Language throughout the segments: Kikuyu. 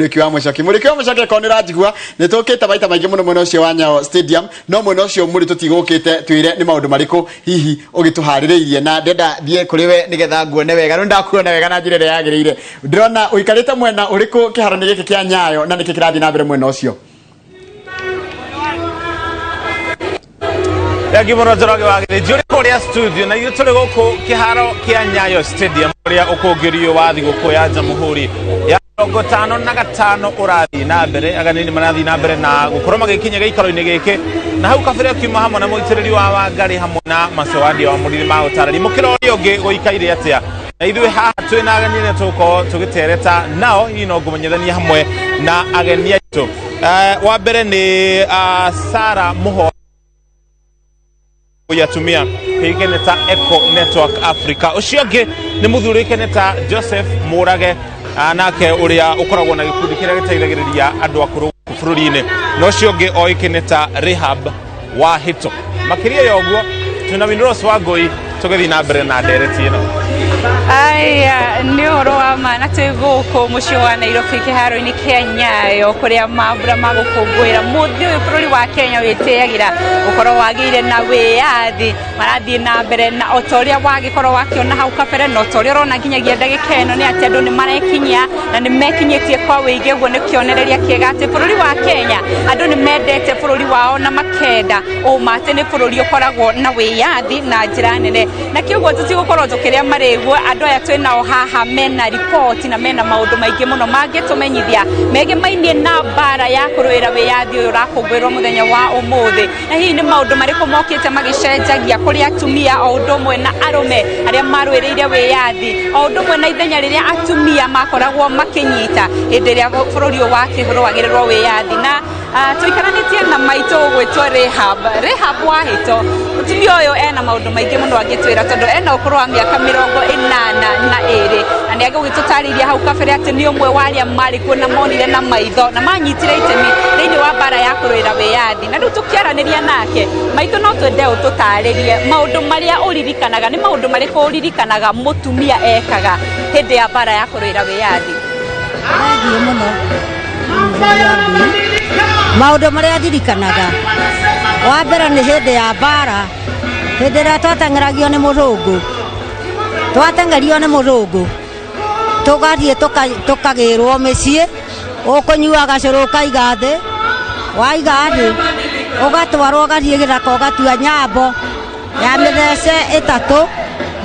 Mũrĩki wa Mũcoki, Mũrĩki wa Mũcoki, akorwo nĩ ũranjigua, nĩ tũkĩte maita maingĩ mũno mwena ũcio wa Nyayo Stadium, no mwena ũcio mũrĩ tũtigũkĩte. Twĩre nĩ maũndũ marĩkũ hihi ũgĩtũharĩrĩirie, na ndenda thiĩ kũrĩ we nĩgetha nguone wega. Rĩu ndakuona wega na njĩra ĩrĩa yagĩrĩire. Ndĩrona ũikarĩte mwena ũrĩkũ kĩharo-inĩ gĩkĩ kĩa Nyayo, na nĩkĩ kĩrathiĩ na mbere mwena ũcio? Thengi mũno Njoroge wa Gĩthĩnji ũrĩ kũrĩa studio, na ithuĩ tũrĩ gũkũ kĩharo kĩa Nyayo Stadium ũrĩa ũkũngĩri ũyũ wa thigũkũ ya Jamhuri ya 55 ũrathiĩ na mbere. Ageni nĩ marathiĩ na mbere na gũkorwo magĩkinya gĩikaro-inĩ gĩkĩ, na hau kabere ũkiuma hamwe na mũitĩrĩri wa Wangari hamwe na Macewandia wa Mũriri ma ũtarĩri mũkĩra ũrĩa ũngĩ gũikaire atĩa. Na ithuĩ haha twĩ na ageni arĩa tũgũkorwo tũgĩtereta nao, hihi no ngũmenyithanie hamwe na ageni aitũ. Wa mbere nĩ Sara Mũho ya atumia kĩũĩkaine ta Eco Network Africa. Ũcio ũngĩ nĩ mũthuri ũĩkaine ta Joseph Mũrage, nake ũrĩa ũkoragwo na gĩkundi kĩrĩa gĩteithagĩrĩria andũ akũrũ gũkũ bũrũri-inĩ, na ũcio ũngĩ oĩkaine ta Rehab wa Hito. Makĩria ya ũguo twĩna Winros wa Ngũi tũgĩthiĩ na mbere na ndereti ĩno. Aya nĩ ũhoro wa ma, na twĩ gũkũ mũciĩ wa Nairobi kĩharo-inĩ kĩa Nyayo kũrĩa mambura ma gũkũngũĩra mũthĩ ũyũ bũrũri wa Kenya wĩtĩagĩra gũkorwo wagĩire na wĩyathi marathiĩ na mbere. Na o ta ũrĩa wagĩkorwo wakĩona hau kabere, na o ta ũrĩa ũrona nginyagia ndagĩka ĩno, nĩ atĩ andũ nĩ marekinyia na nĩ mekinyĩtie kwa wĩingĩ. Ũguo nĩ kĩonereria kĩega atĩ bũrũri wa Kenya andũ nĩ mendete bũrũri wao na makenda ũma atĩ nĩ bũrũri ũkoragwo na wĩyathi na njĩra nene. Na kĩoguo tũtigũkorwo tũkĩrĩa marĩguo, andũ aya twĩ nao haha mena riboti na mena maũndũ maingĩ mũno mangĩtũmenyithia megemainie na mbara ya kũrũĩra wĩyathi ũyũ ũrakũngũĩrwo mũthenya wa ũmũthĩ, na hihi nĩ maũndũ marĩkũ mokĩte magĩcenjagia kũrĩ atumia o ũndũ ũmwe na arũme arĩa marũĩrĩire wĩyathi, o ũndũ ũmwe na ithenya rĩrĩa atumia makoragwo makĩnyita hĩndĩ ĩrĩa bũrũri ũyũ wakĩrũagĩrĩrwo wĩyathi. Na tũikaranĩtie na maitũ ũgwĩtwo Rahab, Rahab Wahĩto. Mũtumia ũyũ ena maũndũ maingĩ mũno angĩtwĩra, tondũ ena ũkũrũ wa mĩaka 82, na nĩ agũgĩtũtarĩiria hau kabere atĩ nĩ ũmwe wa arĩa marĩ kuo na monire na maitho na manyitire itemi thĩinĩ wa mbara ya kũrũĩra wĩyathi. Na rĩu tũkĩaranĩria nake, maitũ, no twende ũtũtarĩrie maũndũ marĩa ũririkanaga. Nĩ maũndũ marĩkũ ũririkanaga mũtumia ekaga hĩndĩ ya mbara ya kũrũĩra wĩyathi? Thengiũ mũno. Maũndũ marĩa ndirikanaga, wa mbere nĩ hĩndĩ ya mbara, hĩndĩ ĩrĩa twateng'eragio nĩ mũthũngũ, twateng'erio nĩ mũthũngũ, tũgathiĩ tũkagĩrwo mĩciĩ, ũkũnyua gacũrũ ũkaiga thĩ, waiga thĩ, ũgatwarwo ũgathiĩ gĩthaka ũgatua nyambo ya mĩthece ĩtatũ,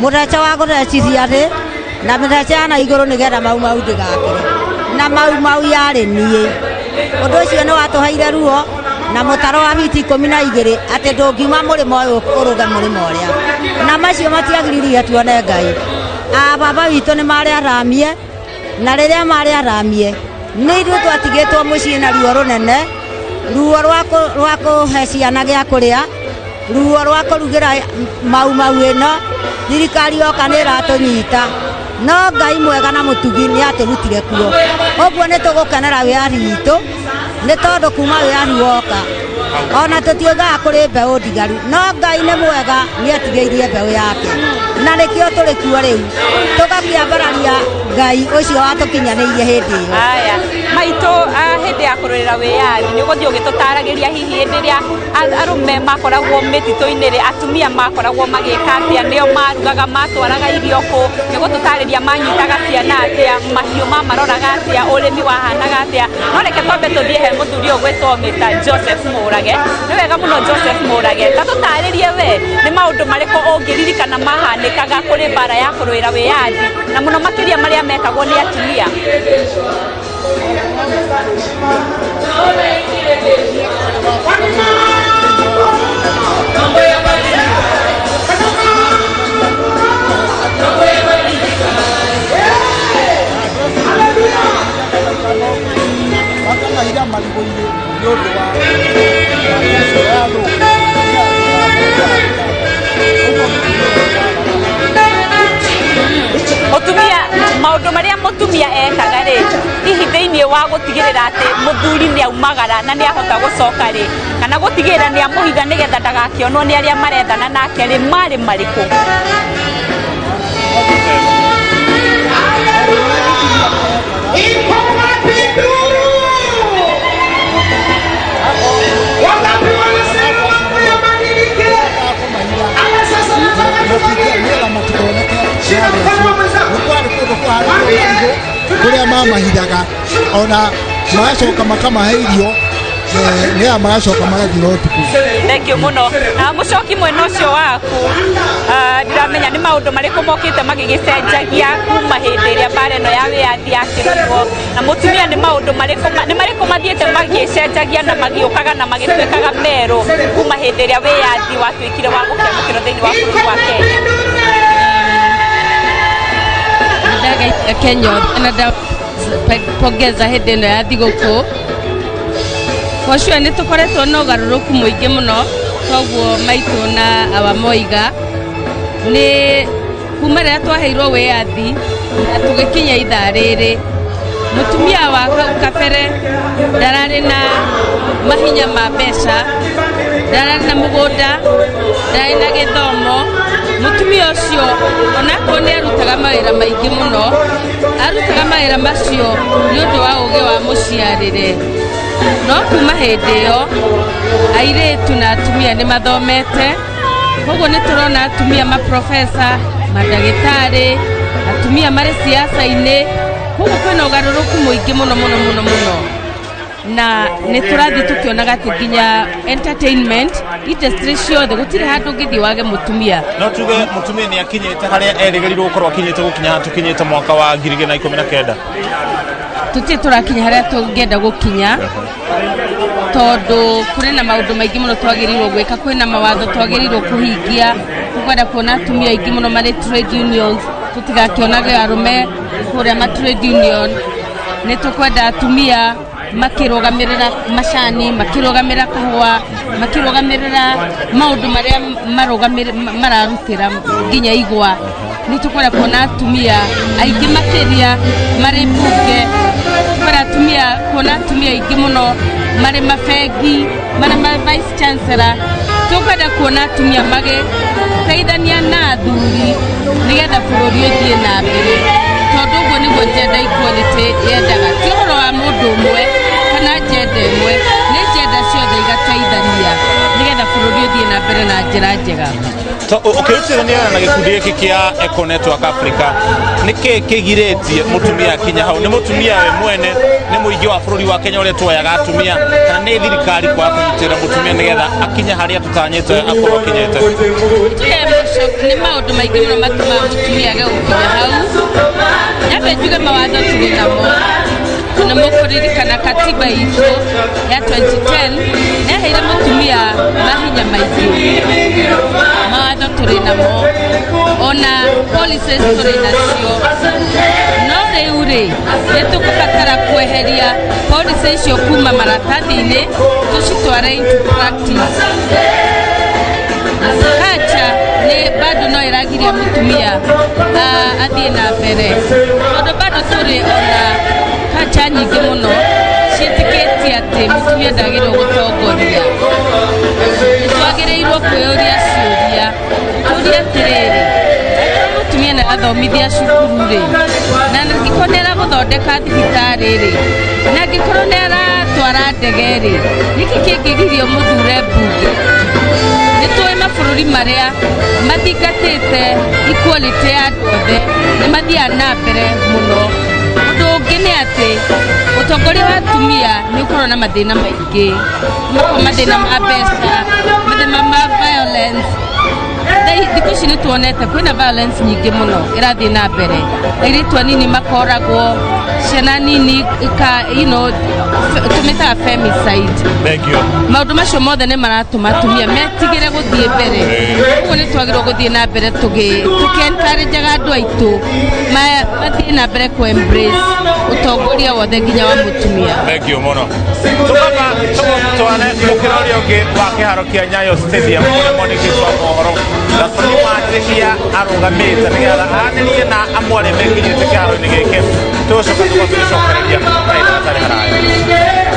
mũthece wa gũthecithia thĩ na mĩthece ya na igũrũ, nĩgetha mau mau ndĩgakĩre, na mau mau yarĩ niĩ. Ũndũ ũcio nĩ watũheire ruo na mũtaro wa biti 12, atĩ ndũngiuma mũrĩmo ũyũ ũrũge mũrĩmo ũrĩa. Na macio matiagiririe tuone Ngai. A baba witũ nĩ marĩ athamie, na rĩrĩa marĩ athamie, nĩ ithuĩ twatigĩtwo mũciĩ na ruo rũnene, ruo rwa kũhe ciana gĩa kũrĩa, ruo rwa kũrugĩra mau mau ĩno. Thirikari yoka nĩ ĩratũnyita, no Ngai mwega na mũtugi nĩ atũrutire kuo. Ũguo nĩ tũgũkenera wĩyathi witũ, nĩ tondũ kuma wĩyathi woka ona tũtiugaga kũrĩ mbeũ ndigaru, no Ngai nĩ mwega, nĩ atigĩirie mbeũ yake, na nĩkĩo tũrĩ kuo rĩu tũgakĩambararia Ngai ũcio watũkinyanĩirie hĩndĩ ĩyo. Aya maitũ, hĩndĩ ya kũrũĩra wĩyathi nĩ ũgũthiĩ ũgĩtũtaragĩria hihi hĩndĩ ĩrĩa arũme makoragwo mĩtitũ-inĩ rĩ, atumia makoragwo magĩka atĩa? Nĩo marugaga, matwaraga irio kũ? Nĩ gũtũtarĩria manyitaga ciana atĩa, mahiũ mamaroraga atĩa, ũrĩmi wahanaga atĩa? No reke twambe tũthiĩ he mũthuri ũyũ ũgwĩtwo Mr Joseph Mũrage. Nĩ wega mũno Joseph Mũrage, ta tũtarĩrie we nĩ maũndũ marĩkũ ũngĩririkana mahanĩkaga kũrĩ mbara ya kũrũĩra wĩyathi, na mũno makĩria marĩa mekagwo nĩ atumia. Makamaiga marigũ-inĩ nĩ ũndũ wa mbeca ya thũngũ. Mũtumia, maũndũ marĩa mũtumia ekaga rĩ, hihi thĩinĩ wa gũtigĩrĩra atĩ mũthuri nĩ aumagara na nĩ ahota gũcoka rĩ, kana gũtigĩrĩra nĩ amũhitha nĩgetha ndagakĩonwo nĩ arĩa marethana nake rĩ, marĩ marĩkũ? Mamahithaga ona magacoka makamahe irio, nĩgetha magacoka magathira ũtukũ. Thank you mũno. Na mũcoki mwena ũcio waku, ndiramenya nĩ maũndũ marĩkũ mokĩte magĩgĩcenjagia kuma hĩndĩ ĩrĩa mbara ĩno ya wĩyathi yakĩrũirwo, na mũtumia nĩ maũndũ marĩkũ nĩ marĩkũ mathiĩte magĩcenjagia na magĩũkaga na magĩtuĩkaga merũ kuma hĩndĩ ĩrĩa wĩyathi watuĩkire wa gũkĩamũkĩrwo thĩinĩ wa bũrũri wa Kenya? Ndagaita Kenya othe na ndapongeza hĩndĩ ĩno ya thigũkũ. For sure nĩ tũkoretwo na ũgarũrũku mũingĩ mũno, toguo maitũ na awa moiga nĩ kuma rĩrĩa twaheirwo wĩyathi na tũgĩkinya ithaa rĩrĩ, mũtumia wa kau kabere ndararĩ na mahinya ma mbeca, ndararĩ na mũgũnda, ndararĩ na gĩthomo. Mũtumia ũcio onakorwo nĩ arutaga mawĩra maingĩ mũno, arutaga mawĩra macio nĩ ũndũ wa ũgĩ wa mũciarĩre. No kuma hĩndĩ ĩyo airĩtu na atumia nĩ mathomete, koguo nĩ tũrona atumia maprofesa, mandagĩtarĩ, atumia marĩ siasa-inĩ. Koguo kwĩna ũgarũrũku mũingĩ mũno mũno mũno mũno, na nĩ tũrathiĩ tũkĩonaga atĩ nginya entertainment industry ciothe gũtirĩ handũ ũngĩthiĩ wage mũtumia. No tuge mũtumia nĩ akinyĩte harĩa erĩgĩrĩirwo gũkorwo akinyĩte gũkinya tũkinyĩte mwaka wa 2019? Tũtirĩ tũrakinya harĩa tũngĩenda gũkinya, tondũ kũrĩ na maũndũ maingĩ mũno twagĩrĩirwo gwĩka, kwĩna mawatho twagĩrĩirwo kũhingia. Tũkwenda kuona atumia aingĩ mũno marĩ trade unions, tũtigakĩonage arũme kũrĩa ma trade union. Nĩ tũkwenda atumia makĩrũgamĩrĩra macani, makĩrũgamĩrĩra kahũa, makĩrũgamĩrĩra maũndũ marĩa mararutĩra nginya igwa. Nĩ tũkwenda kuona atumia aingĩ makĩria marĩ mbunge. Tũkwenda atumia kuona atumia aingĩ mũno marĩ mabengi, marĩ ma vice chancellor. Tũkwenda kuona atumia magĩteithania na athuri nĩgetha bũrũri ũthiĩ na mbere, tondũ ũguo nĩguo gender equality yendaga. Ti ũhoro wa mũndũ ũmwe kana gender ĩmwe, nĩ gender ciothe igateithania nĩgetha bũrũri ũthiĩ na mbere na njĩra njega. Ũkĩrutithania na gĩkundi gĩkĩ kĩa Eco Network Africa, nĩ kĩ kĩgirĩtie mũtumia akinya hau? Nĩ mũtumia we mwene, nĩ mũingĩ wa bũrũri wa Kenya ũrĩa tuoyaga atumia, kana nĩ thirikari kwaga kũnyitĩrĩra mũtumia nĩgetha akinye harĩa tũtanyĩte akorwo akinyĩte? Tuge nĩ maũndũ maingĩ mũno matũmaga mũtumia age gũkinya hau. Nyambe njuge mawatho tũrĩ namo. Nĩ mũkũririkana katiba itũ ya 2010 yaheire mũtumia mahinya maingĩ. Mawatho tũrĩ namo, ona policies tũrĩ nacio, no rĩu rĩ nĩ tũkũbatara kweheria policy icio kuma maratathi-inĩ tũcitware into practice. Kacha nĩ bado no ĩragiria mũtumia athiĩ na mbere, tondũ bado tũrĩ ona kacha nyingĩ mũno ciĩtĩkĩtie atĩ mũtumia ndagĩrĩirwo gũtongoria. Nĩ twagĩrĩirwo kwĩyũria ciũria, tũrie atĩrĩrĩ, angĩkorwo mũtumia nĩ arathomithia cukuru rĩ, na angĩkorwo nĩ aragũthondeka thibitarĩ rĩ, na angĩkorwo nĩ aratwara ndege rĩ, nĩkĩ kĩngĩgirio mũthure mbunge? Nĩ tũĩ mabũrũri marĩa mathingatĩte equality ya andũ othe nĩ mathiaga na mbere mũno. Ũndũ ũngĩ nĩ atĩ ũtongoria wa atumia nĩ ũkoragwo na mathĩna maingĩ, makoragwo mathĩna ma mbeca, mathĩna ma violence. Thikũ ici nĩ tuonete kwĩna violence nyingĩ mũno ĩrathiĩ na mbere, airĩtu anini makoragwo, ciana nini ika tũmĩtaga femicide. Thank you. Maũndũ macio mothe nĩ maratũma atumia metigĩre gũthiĩ mbere. Ũguo nĩ twagĩrĩirwo gũthiĩ na mbere tũkĩ-encourageaga andũ aitũ mathiĩ na mbere kũ embrace ũtongoria wothe nginya wa mũtumia. Thank you mũno. Tũkamba tũgũtware mũkĩra ũrĩa ũngĩ wa kĩharo kĩa Nyayo Stadium, kũrĩa mwandĩki witũ wa mohoro Gathoni Wanjihia arũgamĩte nĩgetha aranĩrie na amwe arĩa mekinyĩte kĩharo-inĩ gĩkĩ. Tũgũcoka tũkorwo tũgĩcokereria kahinda gatarĩ haraya.